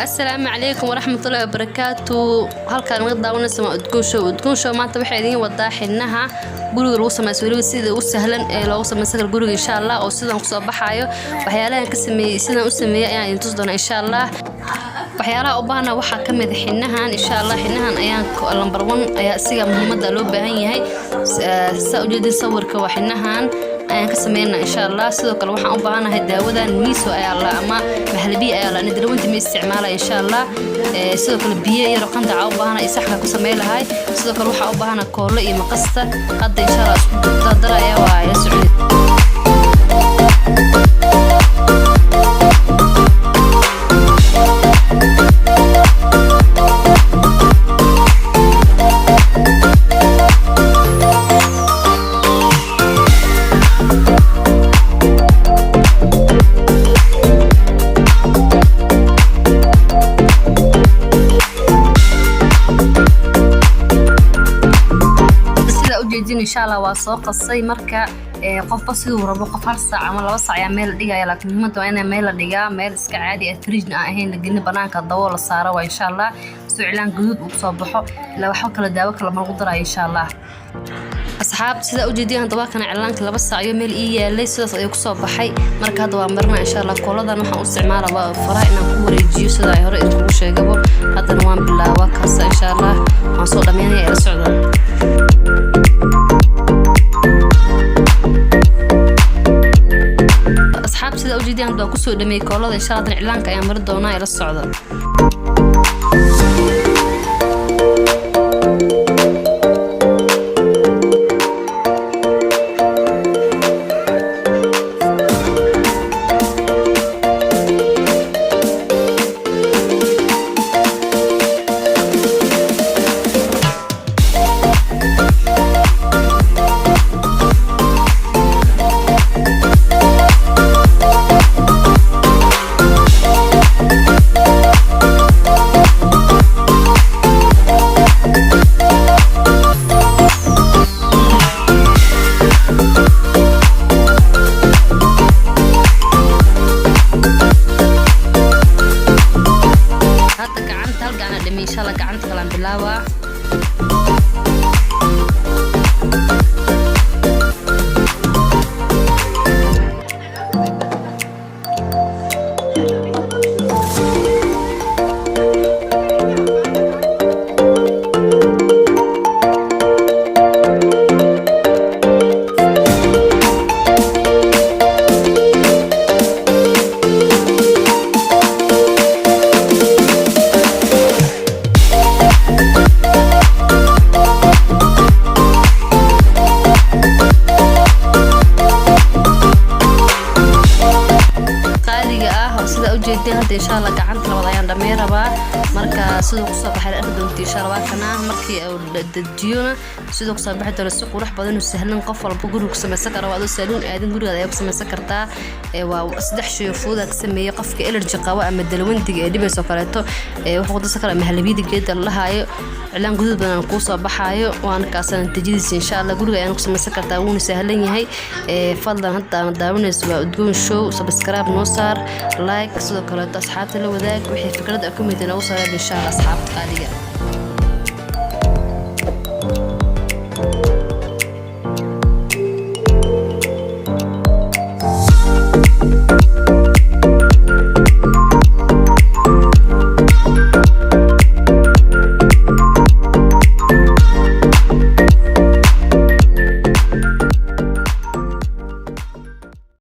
Asalaamu calaykum waraxmatullaahi wabarakaatu. Halkaan naga daawanaysa waa Udgoon Show. Udgoon Show maanta waxay idiin wadaa xidhnaha guriga lagu samaysto, weliba sida ugu sahlan ee loogu samaysan karo guriga, insha Allah, oo sidan kusoo baxaayo. Waxyaalahan ka sameeyey, sidaan u sameeyey ayaan idin tusi doonaa, insha Allah. Waxyaalaha u baahna waxaa ka mid ah xidhnahan, insha Allah. Xidhnahan ayaan number one ayaa isiga muhiimadda loo baahan yahay. Saa ujeedin sawirka, waa xidhnahan ayaan ka sameynaa, insha Allah. Sidoo kale waxaan u baahanahay daawadan miso ayaa la ama mahalabiya ayaa la dalwanta ma isticmaala, insha Allah. Sidoo kale biyo yar oo qandaca u baahana iyo saxka ku sameyn lahay. Sidoo kale waxaa u baahana koolo iyo maqasta. Hadda, insha Allah, isku dardaraya waa ila socday. Sida ujeedin, insha Allah, waa soo qasay. Marka qofba siduu rabo, qof hal saac ama 2 saac ayaa meel la dhigaya, laakiin muhiimadda waa inaa meel la dhigaa, meel iska caadi ah, fridge-na aan ahayn la gelin, banaanka dabool la saaro waa, insha Allah, soo cilaan gaduud uu soo baxo. Ilaa waxba kale, daawo kale ma lagu darayo, insha Allah. Asxaab, sidaa ujeediyan, hadda waa kana cilaanka 2 saac iyo meel ii yaalay, sidaas ayuu kusoo baxay. Marka hadda waa marina, insha Allah. Kooladan waxaan u isticmaala waa faraha inaan ku wareejiyo, sida ay hore idinkugu sheegabo. Haddana waan bilaabaa kaasa, insha Allah, waan soo dhameynaya, ila socda. Asxaab, sidaa ujeediyan, hadda waan kusoo dhameeyey koolada, insha Allah. Haddana cilaanka ayaan mari doonaa, ila socda. Hadda gacanta, hal gacana dhamey, insha Allah, gacanta kalaan bilaabaa. Qaaliga ah oo sida ujeedeen, hadda, insha Allah, gacanta labaad ayaan dhamey rabaa. Marka siduu kusoo baxay arki doonta, insha Allah. Waa kana markii uu dejiyona siduu kusoo baxi doono, si qurux badan oo sahlan, qof walba guriga ku samaysan kara. Waa adoo saaluun aadin, gurigaada ayaa ku samaysan kartaa. Waa saddex shay oo fudud ka sameeyey. Qofka allergy qaba ama dalwandiga ee dhibayso kaleeto wuxuu ku darsan karaa mahalabiyada geeda la dhahaayo. Cilaan guduud badan kuu soo baxaayo, waana kaasa natiijadiisa, insha Allah. Guriga ayaan ku samaysan kartaa, wuuna sahlan yahay. Fadlan, hadda aan daawanayso waa Udgoon Show. Subscribe noo saar, like, sidoo kaleeto asxaabta la wadaag. Wixii fikrad a comment noogu soo reeb, insha Allah, asxaabta qaaliga.